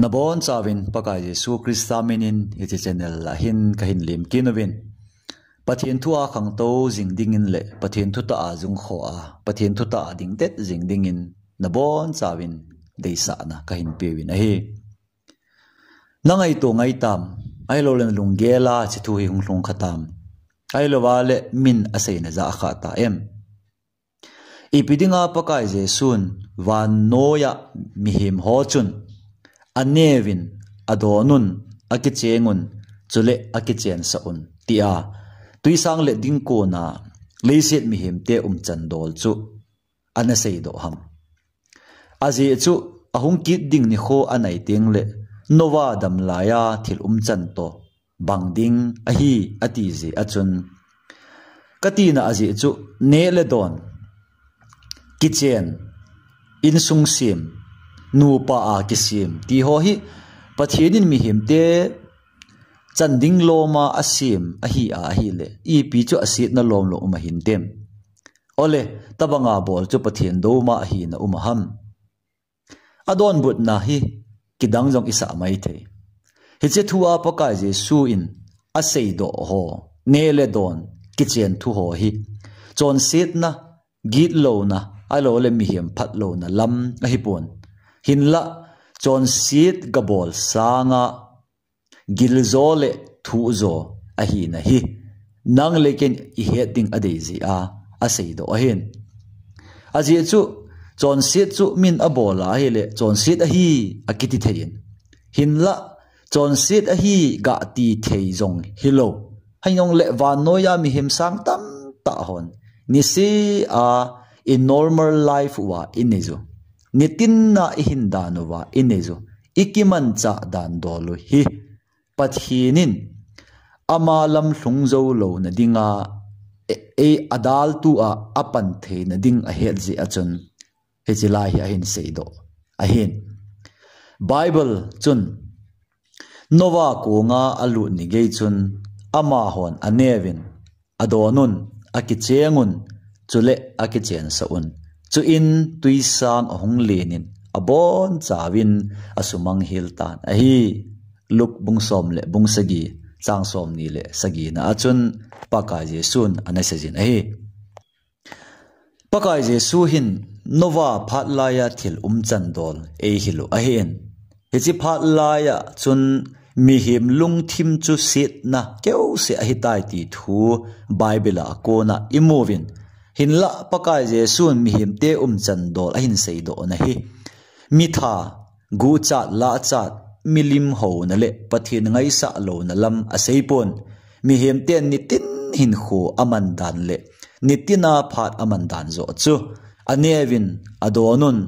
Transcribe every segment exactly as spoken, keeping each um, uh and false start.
Nabon chauvin Pakai Jesu Christa minin hiche channel a hin kahin lemkit uvin. Pathen thu a khangtou jing dingin le Pathen thu tah a jungkho a, Pathen thu tah a dingdet jing dingin nabon chauvin deisahna kahin peuvin ahi. Nangaito ngaitam, ahilouleh nalunggel a hiche thu hi hung lhung kha tam. Ahilouleh min aseina ja akha ta em. Ipi dinga Pakai Jesun vannoiya mihem ho chun aneuvin, adonun, akichengun, chule akichensah un, tia twisang le dingkona leiset mihemte umchan dol chu anaseidoh ham. Ajeh chu ahung kit ding nikho anai tengle Noah damlaiya thil umchan toh bang ding ahi ati jeh a chun, katina ajeh chu neh le don, kichen, insung sem, nupa a kisem ti ho hi Pathen in mihemte chan ding loma asem ahi a ahile, ipi chu asetna lomlom um ahin tem. Ole, tabanga bol chu Pathen douma ahina um ham. Adonbutna hi kidang jong isah maithei. Hiche thu a Pakai Jesu in aseidoh ho, neh le don, kichen thu ho hi chonsetna, gitlouna, ahilouleh mihem phatlouna lam ahipon. Hinlah, chonset gabol sanga giljo le thuhjo ahina hi nang le ken ihet ding adei jeh a aseidoh ahin. Ajeh chu chonset chu min abol a ahile chonset ahi akiti thei in, hinlah chonset ahi gati thei jong hilou. Hijong le vannoiya mihem sang tamtah hon niseh a i normal life uva inei u, nitin a ihin dan uva inei u, ikimanchah dan dol u hi Pathen in ama lam lhung jou louna dinga, e, e, adaltu a apan theina ding ahet jeh a chun, hiche lai hi ahin seidoh ahin. Bible chun Noah konga alut ni gei chun amahon aneuvin, adonun, akichengun, chule akichensah un. Chuin twisang ahung lenin abonchauvin asumang hel tan ahi. Luke bung som le bung sagi, chang somni le sagina a chun Pakai Jesun anaseijin ahi. Pakai Jesu hin Noah phat laiya thil umchan dol eihil u ahin. Hiche phat laiya chun mihem lungthim chu setna keuseh ahitai ti thu Bible a kona imuvin. Hinlah Pakai Jesun mihemte umchan dol ahin seidohna hi mitha, guchat, lachat, milim houna le Pathen ngaisah louna lam aseipon. Mihemte nitin hinkho aman dan le nitin a phat aman dan joh chu aneuvin, adonun,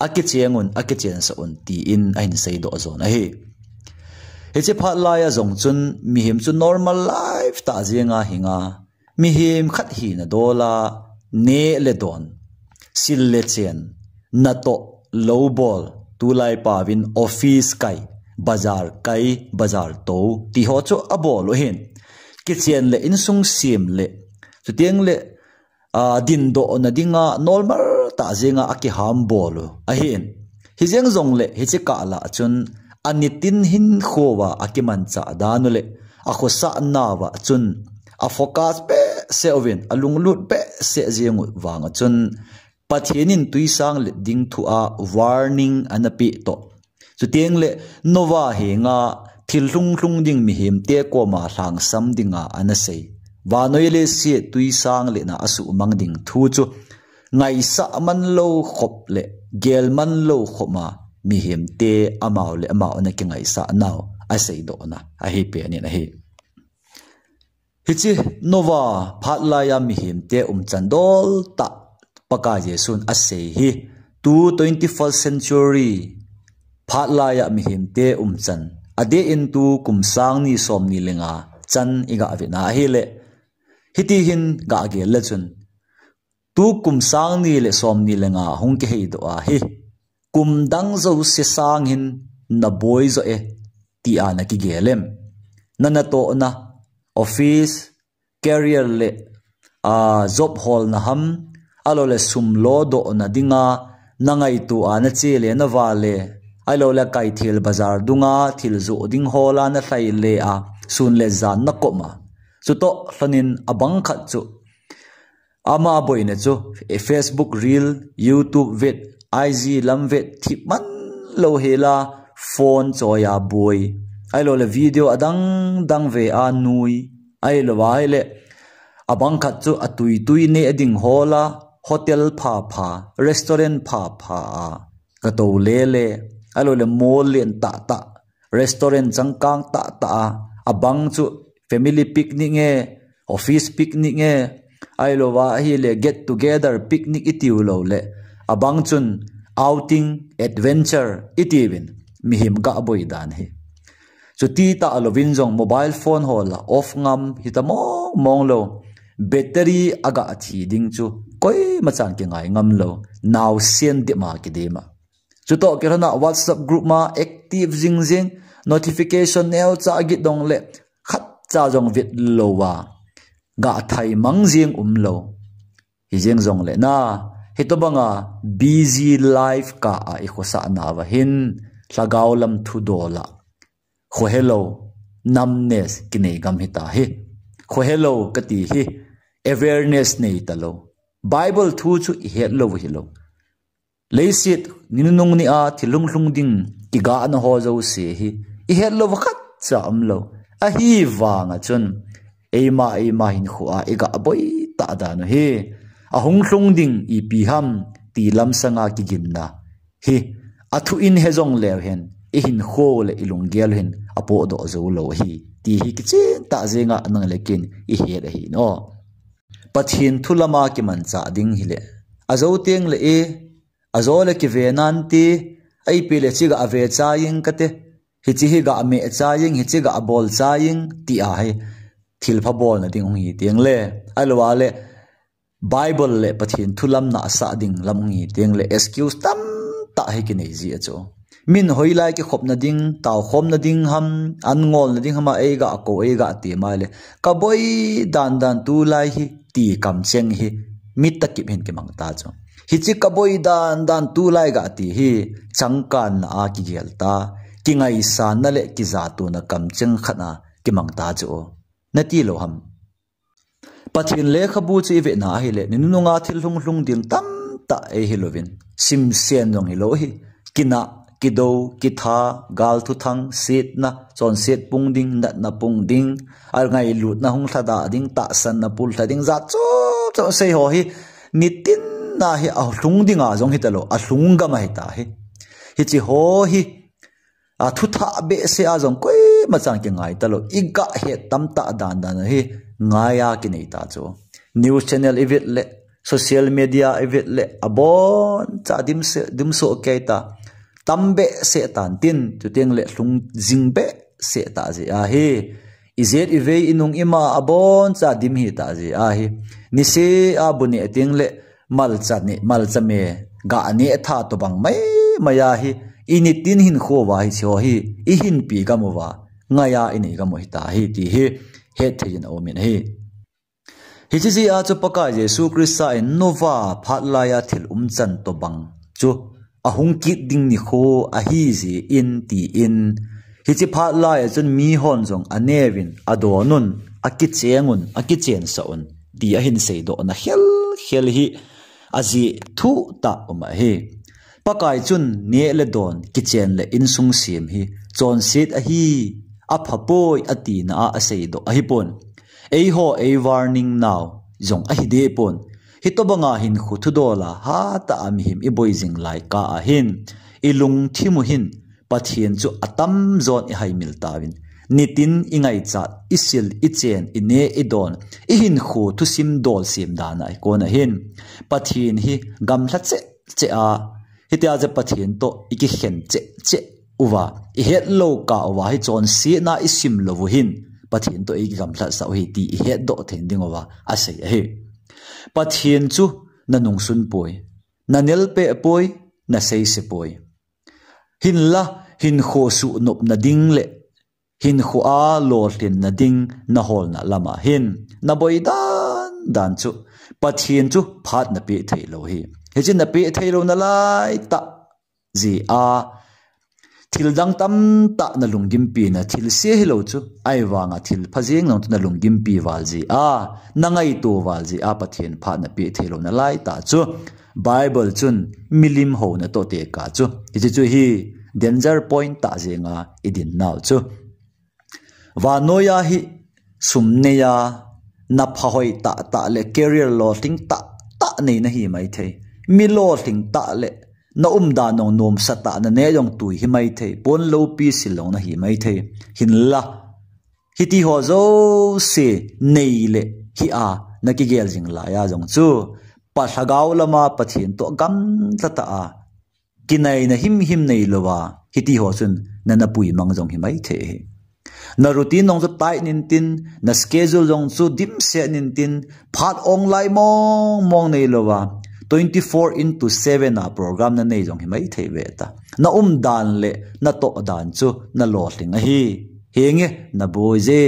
akichengun, akichensah un, tin ahin seidoh jon ahi. Hiche phat laiya jong chun mihem chu normal life tah jenga hinga, mihem khat hina dola, neh le don, sil le chen, natoh, lou bol, tulai paovin office kai, bazar kai, bazar tou, ti ho chu abol u ahin. Kichen le insung sem le, chuteng le, a, dindohna dinga normal tah jenga akiham bol u ahin. Hijeng jongle hiche kah lah chun anitin hinkho uva akimanchah dan u le akhosah nauva chun afocus behseh uvin, alunglut behseh jeng u vanga chun Pathen in twisang let ding thu a warning anapeh toh, chuteng le Noah henga thil lhung lhung ding mihemte koma lhangsam dinga anasei. Vannoi leiset twisang letna asuhmang ding thu chu ngaisah manlou khop le gel manlou khop a mihemte amau le amau ana kingaisah nau aseidohna ahi penin ahi. Hiche Noah phat laiya mihemte umchan dol tah Pakai Jesun asei hi, tu twenty-first century phat laiya mihemte umchan, adeh in tu kum sang ni som ni le nga chan iga vetna ahile, hiti hin ga gel le chun, tu kum sang ni le som ni le nga hung kiheidoh ahi. Kum dang jouse sang hin naboi jo e, tia nakigel em? Nanatohna, office, career le, a, job holna ham, ahilouleh sum lodohna dinga nangaito a nache le navale, Ahilou le Kaithel bazar dunga thil joh ding hola na lhai le a, sun le jan na kom a. Chutoh lhonin abang khat chu ama boina chu, eh, Facebook reel, YouTube vet, I G lam vet, thip man lou hela phone choiya boi. Ahilou le video adang dang ve a nui. Ahilou va ahile abang khat chu atui tui neh ding hola hotel pha pha, restaurant pha pha a ka to le le. Ahilou le mall len tah tah, restaurant changkang tah tah a, abang chu family picnic nge, office picnic nge, ahilou va ahile get together picnic i tiu lou le, abang chun outing, adventure i tiuvin, mihem gah boi dan hi. Chuti tah louvin jong mobile phone ho la off ngam hita mong mong lou, battery agah thi ding chu koima chan kingai ngam lou, naosen dima kidima. Chutoh kilhona WhatsApp group ma active jing jing, notification neocha git dong le khatcha jong vet lou va, gah thai mang jing um lou. Hijeng jong le na, hitobanga busy life kah a i khosah nauva hin, lhagao lam thu dol a khohelou, numbness kinei gam hita hi. Khohelou kati hi, awareness nei talou. Bible thu chu i het lou hilou. Leiset ni nunung ni a thil hung lhung ding kigahna ho jouse hi i het lou khatcha um lou. Ahivanga chun eima, eima hinkho a i gah boi tah dan u hi, ahung lhung ding ipi ham ti lamsanga kiginna hi, athu in he jong leu hen, i hinkho le i lunggel hin apohdoh jou lou hi, ti hi kichen tah jenga nang le keiin i het ahi no. Pathen thu lama kimanchah ding hile, ajo teng le e, ajo le kive nante, a ipi le chi gah ve chai ing kate, hichi hi gah me chai ing, hichi gah bol chai ing, ti ahi. Thilpha bolna ding hung hi teng le, ahilou le Bible le Pathen thu lam nahsah ding lam hung hi teng le, excuse tamtah hi kinei ji a chu. Min hoilai kikhopna ding, taokhomna ding ham, an ngolna ding ham a ei gah ko, ei gah ti mai le, ka boi dan dan tulai hi ti kamcheng hi, mi takip hin kimang ta chu. Hichi ka boi dan dan tulai gah ti hi, changkanna a kigel ta, kingaisanna le kijatona kamcheng khat a kimang ta chu. Na ti lou ham? Pathen lekhabu chu i vena ahile, ni nununga thil hung lhung ding tamtah ei hilouvin, simsen jong hilou hi, kinah, kidou, kitha, gal thuthang, setna, chonset pung ding, natna pung ding, a ngailutna hung lhadah ding, tahsanna pul lha ding, jat chom chom sei ho hi, nitin a hi alhung dinga jong hitalou, alhung gam ahi ta hi. Hichi ho hi, a thuthah behseh a jong koima chan kingai talou, i gah het tamtah dan dan hi ngai a kinei ta chu. News channel i vet le, social media i vet le, aboncha dimse, dimsoh kei ta. Tam behseh tan tin, chuteng le lhung jing behseh ta jeh ahi. I jet i vei i nung i ma aboncha dim hi ta jeh ahi. Niseh a bu neh teng le, malcha neh, malcha me, gah neh tha tobang mai mai ahi, i nitin hinkho uva hichi ho hi i hinpi gam uva, ngai a i nei gam u hita hi ti hi hetthei in aumin ahi. Hichi jeh a chu Pakai Jesu Christa in Noah phat laiya thil umchan tobang chu ahung kit ding nikho ahi jeh in tin, hichi phat laiya chun mihon jong aneuvin, adonun, akicheng un, akichensah un, ti ahin seidohna khel khel hi ajeh thuh tah um ahi. Pakai chun neh le don, kichen le insung sem hi chonset ahi, apha poi atina a aseidoh ahipon. Eiho ei warning nau jong ahi deh pon. Hitobanga hinkho thudol a hatah a mihem i boi jing lai kah a hin, i lungthim u hin Pathen chu atamjon i haimil tauvin, nitin i ngaichat, i sil, i chen, i neh, i don, i hinkho thusim dol sem dan a i kon a hin, Pathen hi gamlha cheh cheh a, hitia chu Pathen toh i kikhen cheh cheh uva, i hetlou kah uva, hichonsetna i sim lou u hin Pathen toh i kigamlhat sah u hi ti i hetdoh thei ding uva asei ahi. Pathen chu na nungsun poi, na nelpeh poi, na seise poi. Hinla, hinkho suhnopna ding le hinkho a lolhinna ding na holna lama hin, na boi dan dan chu Pathen chu phat na peh thei lou hi. Hichi na peh thei louna lai tah jeh a, thil dang tamtah na lunggimpi na thil se hilou chu, ahivanga thil pha jeng jong chu na lunggimpi val jeh a, na ngaito val jeh a Pathen phat na pe thei lou na lai tah chu, Bible chun milim ho na toh tekah chu, hiche chu hi danger point tah jenga i din nau chu. Vannoi a hi sum nei a, na pha hoi tah tah le career lolhing tah tah nei na hi mai thei. Mi lolhing tah le na umdan jong nomsa tah na neh jong tui hi mai thei. Pon loupi sil jong na hi mai thei. Hinla, hiti ho jouse nei le hia na kigel jing lai a jong chu, Pa lhagao lama Pathen toh gamla tah a kinaina himhim nei louva, hiti ho chun na na puimang jong hi mai thei hi. Na routine jong chu tight in tin, na schedule jong chu dimset in tin, phat ong lai mong mong nei louva, twenty four into seven a program na nei jong hi mai thei ve ta. Na umdan le na toh dan chu na lolhing ahi. Henge, na boi je.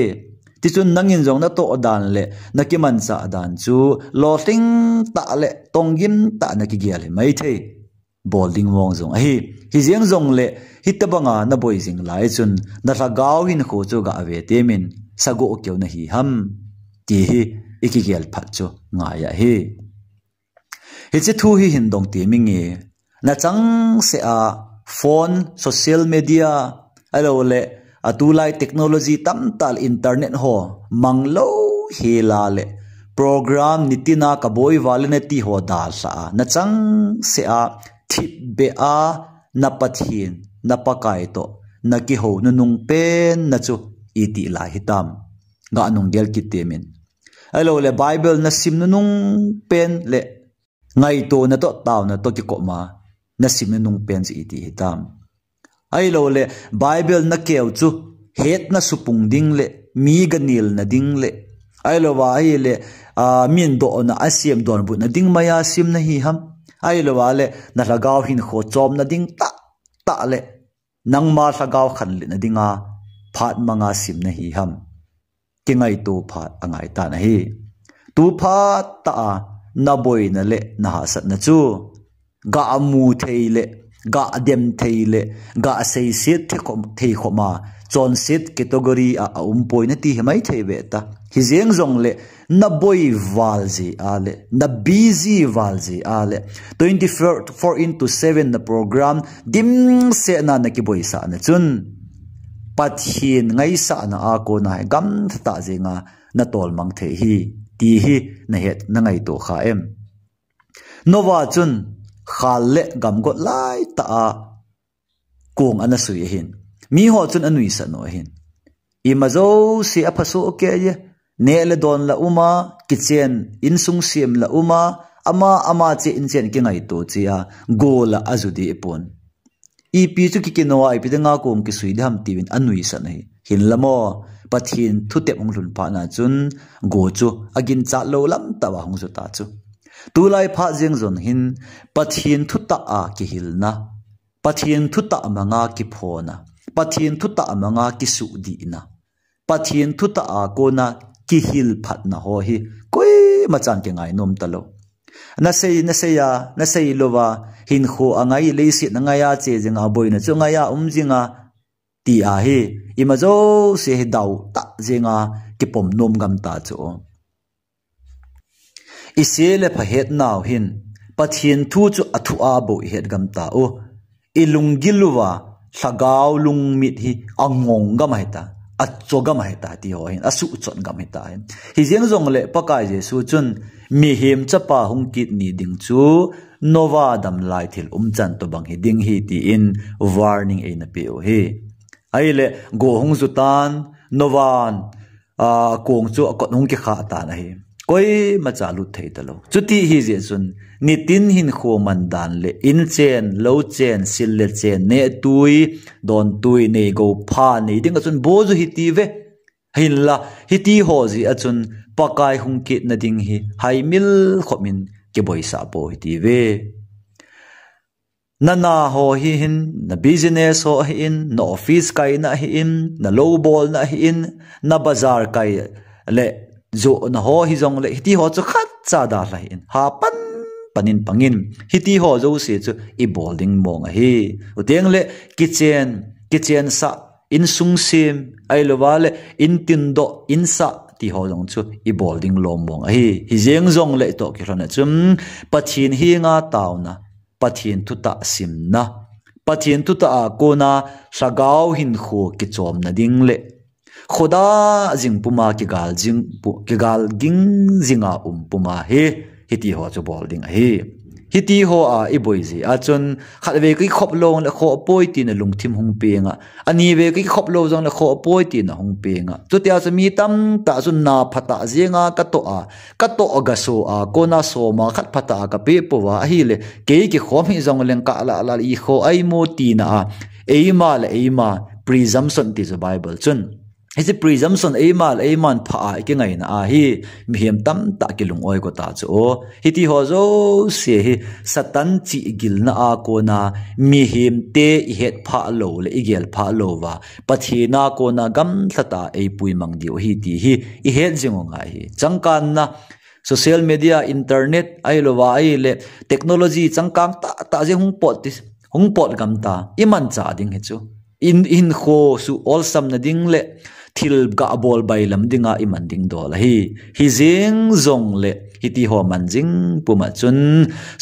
Tichun nangin jong na toh dan le na kimanchah dan chu lolhing tah le tonggim tah na kigel hi mai thei. Bol ding mong jong ahi. Hijeng jongle, hitobanga na boi jing lai chun, na lhagao hinkho chu ga ve temin, sagoh keu na hi ham, ti hi i kigel phat chu ngai ahi. Hiche thu hi hin dong temin nge, na changseh a phone, social media, ahilou le, a tulai technology tamtah le internet ho, mang lou hel a le, program nitina ka boi val e na ti ho dalha a, na changseh a, thipbeh a, na Pathen, na Pakai toh, na kihou nunung pen na chu, iti lai hitam. Ga nung gel kit temin. Ahilou le Bible na sim nunung pen le ngaito na toh, taona toh kikoma, na sim nunung pen chu iti hitam. Ahilou le Bible na keu chu, hetna supung ding le, mi ganil na ding le, ahilou va ahile, a, min dohna a siam donbutna ding maiya sim na hi ham. Ahilou va le, na lhagao hinkho chomna ding tah, tah le, nangma lhagao khanlet na dinga, phat manga sim na hi ham. Kingaito phat angai tan ahi. Tu phat tah a, na boina le na hahsatna chu, ga mu thei le, ga dem thei le, ga seiset thei khom, thei khoma, chonset category a, a um poi na ti hi mai thei ve ta. Hijeng jongle, na boi val jeh a le, na busy val jeh a le, twenty four into seven na program, dimset na na kiboisah na chun, Pathen ngaisahna a kona hi gamtha tah jenga na tolmang thei hi, ti hi na het na ngaito kha em. Noah chun khal le gamgot lai tah a kong ana sui ahin. Mi ho chun anuisat u ahin. Ima jouse aphasoh kei e, neh le don la um a, kichen insung sem la um a, ama, ama che in chen kingaito che a, go la aju deh pon. Ipi chu kikino a, ipi dinga kong kisui ding ham tiuvin anuisat u ahi. Hinla mo, Pathen thutep hung lhun phat na chun, go chu aginchat lou lam tah a hung ju ta chu. Tulai phat jeng jon hin, Pathen thutah a kihilna, Pathen thutah manga kiphona, Pathen thutah manga kisuhdihna, Pathen thutah a kona kihil phatna ho hi koima chan kingai nom talou. Na sei, na sei a, na sei louva, hinkho angai, leiset angai a che jing a, boina chu angai a um jing a, ti ahi, ima jouse hi dau tah jenga kipom nom gam ta chu. I se le pha hetnau hin, Pathen thu chu athu a bou i het gam tau. I lunggil uva, lhagao lungmit hi angong gam ahi ta, acho gam ahi ta, ti ho hin, asuhchot gam ahi ta hin. Hijeng jongle Pakai Jesu chun, mihem chapa hung kit ni ding chu, Noah damlai thil umchan tobang hi ding ahi, tin warning eina pe u ahi. Ahile, go hung ju tan, Noah in, a, kong chu akot hung kikhah tan ahi. Koima cha lut thei talou. Chuti ahi jeh chun, nitin hinkho man dan le, in chen, lou chen, sil le chen, neh tui, don tui, nei go pha, nei ding a chun bou ju hiti ve. Hinla, hiti ho jeh a chun, Pakai hung kit na ding hi, haimil khop in kiboisah pou hiti ve. Na na ho hi hin, na business ho hi in, na office kaina hi in, na lou bolna hi in, na bazar kai le, jo na ho hi jongle, hiti ho chu khat cha dalha hi in. Ha pan Satan in pangin, hiti ho jouse chu i bol ding mong ahi. Chuteng le kichen, kichen sah, insung sem, ahilouva le intin doh, insah, ti ho jong chu i bol ding lom mong ahi. Hijeng jong le toh kilhon a chun, Pathen henga taona, Pathen thutah simna, Pathen thutah a kona lhagao hinkho kichomna ding le khoda jing puma kigal jing pu-, kigal ging jinga um puma hi, hiti ho chu bol ding ahi. Hiti ho a i boi jeh a chun khatvei kikhop lou le khoh poi tina lungthim hung penga, anivei kikhop lou jong le khoh poi tina hung penga. Chutia chu mi tamtah chun na phatah jenga ka toh a, ka toh ga so a, kona soma khat phatah a ka pe pouva ahile, kei kikhom hi jong leng ka la la i kho ai mo tina a, eima le eima, presumption ti chu Bible chun. Hiche presumption eima le eiman pha a i kingaina ahi, mihem tamtah kilung oi ko ta chu o. Hiti ho jouse hi Satan chihgilna a kona mihem te i het phah lou le i gel phah louva, Pathen a kona gamlhat a ei puimang diu ahi ti hi i het jing u ngai hi. Changkanna, social media, internet, ahilouva ahile technology changkang tah tah jeh hung pot ti, hung pot gam ta, i manchah ding hi chu. In, hinkho suh olsamna ding le thil ga bol bailam dinga i man ding dol ahi. Hijeng jong le hiti ho man jing puma chun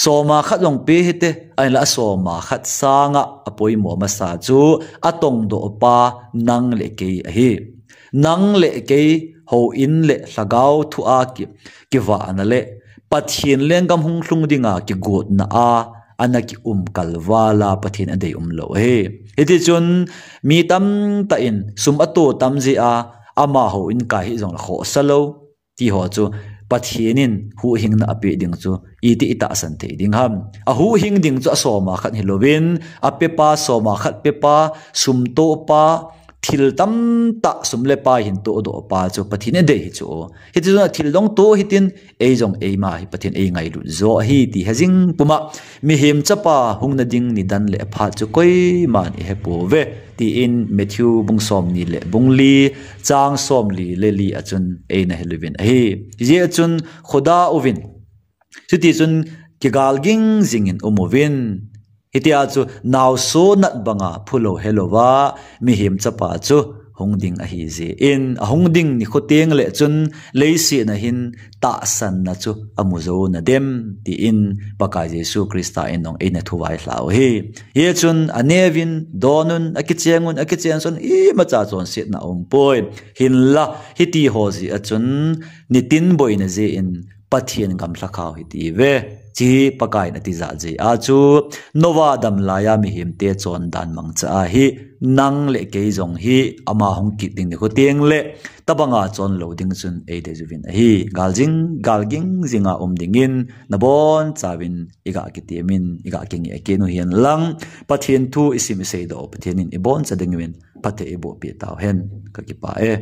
soma khat jong pe hite, ahinla soma khat sanga a poimo masa chu a tongdoh pa nang le kei ahi. Nang le kei houin le lhagao thu a ki, kivahna le Pathen lenggam hung lhung dinga kigotna a ana kium kalval a Pathen adei umlou ahi. Hiti chun mi tamtah in sum ato tam jeh a amaho in kai hi jong le khohsa lou. Ti ho chu Pathen in huhhingna apeh ding chu iti i tahsan thei ding ham. A huhhing ding chu a soma khat hilouvin, a pepa soma khat pepa, sum tohpa, thil tamtah sum le pai hin tohdoh pa chu Pathen in adei hi chu. Hiti chun a thil dong toh hitin, ei jong eima hi Pathen ei ngailut jo ahi ti he jing puma, mihem chapa hungna ding nidan le phat chu koiman i he pouve, tin Matthew bung somni le bung li, chang somli le li a chun eina he uvin ahi. Hijeh a chun khoda uvin, chuti chun kigal ging jingin um uvin. Hitia chu naoso nat banga phulou helouva mihem chapa chu hung ding ahi jeh in, a hung ding nikho teng le chun leiset a hin tahsanna chu amu jou nadem, tin Pakai Jesu Christa in jong eina thuvaihlah u ahi. Hijeh chun aneuvin, donun, akicheng un, akichen son, imacha chonsetna aumpoi. Hinla, hiti ho jeh a chun nitin boina jeh in Pathen gamlhakhao hiti ve. Hiche Pakai in atijat jeh a chu, Noah damlai a mihem te chondan mangcha ahi, nang le kei jong hi ama hung kit ding nikho teng le, tabanga chon lou ding chun eidei uvin ahi. Gal jing, gal ging jinga um dingin, nabonchauvin iga kitemin, iga kinge kit u hen lang, Pathen thu isim isei doh u Pathen in iboncha dingin phatthei eiboh peh tauhen, kakipah e.